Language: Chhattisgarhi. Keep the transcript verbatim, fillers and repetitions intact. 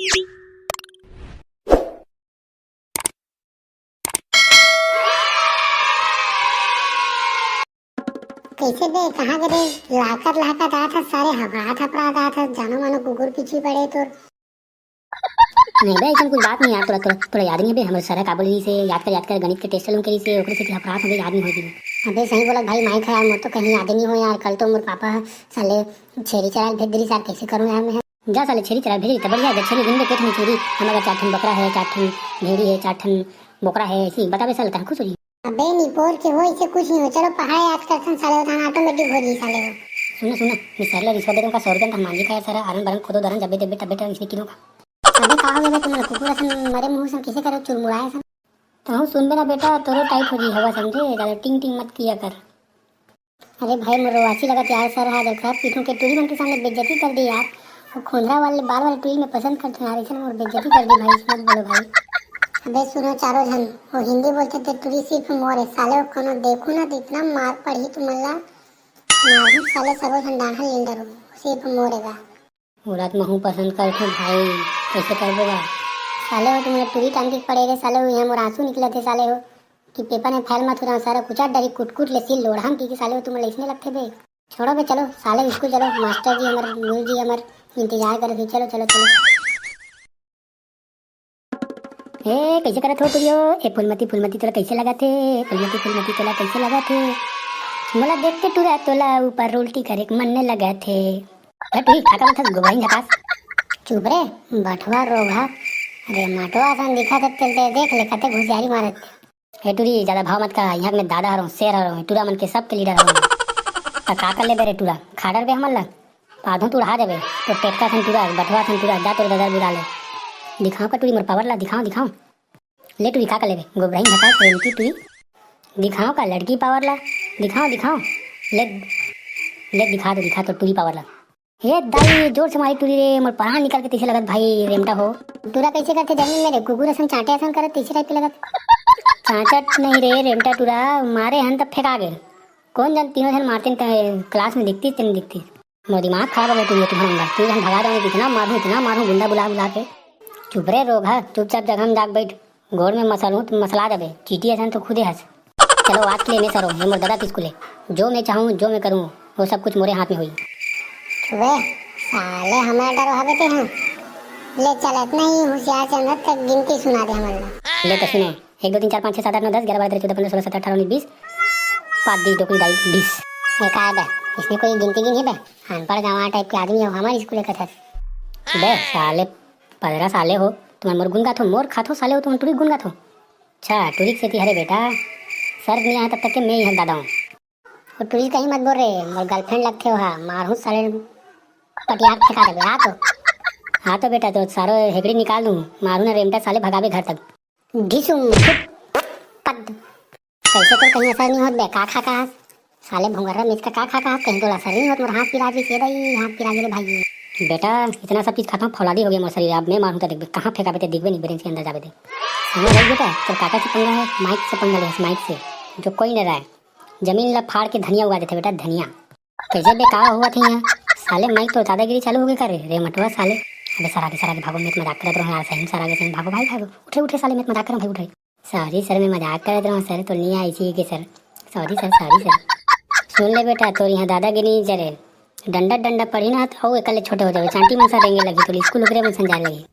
कइसे बे, कहाँ गे रे? लाकत लाकत आत हस साले, हफड़ात हफड़ात आत हस, जानो मानो कुकुर पीछू पड़े तोर। नहीं बे, अइसन कुछ बात नहीं यार, तोला, तोला, तोला याद नहीं बे, हमर सर ह का बोलिस हे, याद कर, याद कर, गणित के टेस्ट लूं कहिस हे, ओकरे सेती हफड़ात होगे, याद नहीं होय दिस। अबे सही बोलत भाई, माई खा यार, मोर तो कहीं याद नहीं हो यार, कल तो मोर पापा ह साले छेरी चराय ल भेज दिस यार, कइसे करूं यार मैं? जा साले, छेरी चराय ल भेज दिस त बढ़िया, अगर छेरी गिनबे के ठन छेरी, हमर घर चार ठन बकरा हे, चार ठन भेड़ी हे, चार ठन बोकरा हे, अइसे बताबे साले, तहां खुश हो जी। अबे निपोर के हो, इसे कुछ नहीं हो। चलो पहाड़ याद करथन साले, वो थाना ऑटोमेटिक हो जी साले वो। सुनो, सुनो, मैं सर ला रिश्वत दे दूं का सौ रुपया, हम मांगी का यार सारा आरन बारन खोदो दरन जब्बे देब्बे तब्बे तो इसने किनो का। अबे का हो गया तुम कुकुर असन मरे मुंह से कैसे करो चुरमुराए असन? तहूं सुनबे ना बेटा, तोरो टाइट हो जी हवा समझे, ज्यादा टिंग टिंग मत किया कर। अरे भाई मोर रोवासी लगत यार, सर हा जब खराब पीठों के टूरी मन के सामने बेइज्जती कर दी यार। वो खोंधरा वाले बाल वाले टूरी में पसंद करते यार, इसने मोर बेइज्जती कर दी भाई, मत बोलो भाई। अबे सुनो चारों जन, वो हिंदी बोलते थे टूरी सिर्फ मोर है साले, वो कोनो देखो ना तो इतना मार पड़ी तुम ला। मारू साले सबो झन डांडा ले डरो, सिर्फ मोर है गा। वो रात महू पसंद करथों भाई, कैसे करबो गा? साले हो तुम टूरी टांग के पड़े रे साले हो, यहाँ मोर आंसू निकलत हे साले हो। कि पेपर में फेल मत हो जाओ सारा, कुचाट डरी कुटकुट ले सिल लोढ़ाम की, कि साले हो तुम ले इसने लगते बे। छोड़ो बे, चलो साले स्कूल चलो, मास्टर जी हमर, गुरु जी हमर इंतजार करत हे, चलो, चलो, चलो। ए, कैसे करत हो टुरियो? ए फुलमती, फुलमती तोला कैसे लगत हे? फुलमती, फुलमती तोला कैसे लगत हे? मोला देख के टुरा तोला ऊपर उल्टी करे के मन ने लगत हे। ए टुरी, का का मत हस गोबराइन झकास? चुप रे, बठवा रोगहा। अरे माटवा असन दिखत हे तेल ते देख ले, कते घुसियारी मारत। हे टुरी, ज्यादा भाव मत खा, यहाँ के मैं दादा हरौं, शेर हरौं, टूरा मन के सबके लीडर हरौं। त का कर लेबे रे टूरा, खा डरबे हमन ला? पाधों त उड़हा देबे, तो टेटका सन टूरा, बठवा सन टूरा, जा तोर ददा बुला ले। दिखाओ का टुरी मोर पावर ला, दिखाओ, दिखाओ। ले टुरी का कर लेबे, गोबराइन झकास, रेंटी टुरी। दिखाओ का लड़की पावर ला, दिखाओ, दिखाओ। ले, ले दिखा दे, दिखा तो टुरी पावर ला। ए दाई, जोर से मारी टूरी रे, मोर परान निकल के तइसे लगत भाई, रेमटा हो। टूरा कइसे करथे जमीन में रे, कुकुर असन चांटे असन करत तइसे टाइप के लगत। चांचट नहीं रे, रेमटा टूरा, मारे हन त फेंका गे। कौन जन तीनों जन मारते न ते क्लास में दिखती तेन दिखती। मोर दिमाग खराब हो गया टूरी, तुम्हारा अंदर। तू जन भगा दो, इतना मारूं, इतना मारूं, गुंडा बुला बुला के। चुप रे रोगहा, चुपचाप जगह में जाके बैठ। गोड़ में मसलहूं त मसला जाबे, चींटी असन तो खुदे हस। चलो आज के लिए मैं सरो, ये मोर दादा के स्कूल है। जो मैं चाहूँ, जो मैं करूँ, वो सब कुछ मोरे हाथ में होई। चुबे, साले हमारा डरो हबे ते हैं। ले चल, इतना ही होशियार चंद तक गिनती सुना दे हमन ला। ले तो सुनो, एक, दो, तीन, चार, पाँच, छः, सात, आठ, नौ, दस, ग्यारह, बारह, तेरह, चौदह, पन्द्रह, सोलह, सत्रह, अठारह, उन्नीस, बीस। पाँच, बीस, डोकरी दाई, बीस। ये का है बे? इसमें कोई गिनती गिनी है बे? अनपढ़ गंवार टाइप के आदमी हो, हमारे स्कूल के कथस। बे साले, पदरा साले हो, तुमन मोर गुन गाथो, मोर खाथो साले हो, तुमन टूरी गुन गाथो। अच्छा, टूरी के सेती हरे बेटा, सर नहीं आया तब तक के मैं ही दादा हूँ। वो टूरी कहीं मत बोल रे, मोर गर्लफ्रेंड लगथे ओहा, मारहूँ साले पटिया के फेंका देबे, आ तो। हाँ तो बेटा, तो सारो हेकड़ी निकाल दूँ, मारहूँ ना रेमटा साले भगाबे घर तक। ढिसुम, फुट, पद। कैसे तो कहीं असर नहीं होत बे, का खा का हस? साले भुंगर्रा मिचका का खा का हस? कहीं तोला असर नहीं होत, मोर हाथ पिरा जी, के दाई, हाथ पिरा गे रे भाई। बेटा, इतना सब चीज खाता हूँ, फौलादी हो गया मोर शरीर, अब मैं मारहूँ तो देखबे, कहाँ फेंकाबे ते देखबे नहीं, ब्रेंच के अंदर जाबे ते। समझ गई बेटा, तोर काका से पंगा है, माइक से पंगा ले, माइक से, जो कोई नहीं रहा है। जमीन ला फाड़ के धनिया उगा देथे बेटा, धनिया। कैसे बे, का हुआ थे यहाँ? साले माइक तो दादागिरी चालू हो गई का रे, रे मटुआ साले। अबे सर आगे, सर आगे भागो, मैं तो मजाक करत रहूँ यार, सही में सर आगे, सही में भागो भाई, भागो। उठे, उठे साले, मैं तो मजाक कर रहा हूँ भाई, उठे। सॉरी सर, मैं मजाक करत रहूँ सर, तो नहीं आई थी के sir. Sorry sir, sorry sir. सुन ले बेटा, तोर यहाँ दादागिरी नहीं चले। डंडा, डंडा पड़ी ना तो अउ एकले छोटे हो जावे, चांटी मन सा रेंगे लगी, तो स्कूल ओकरे मन सन जाए लगी।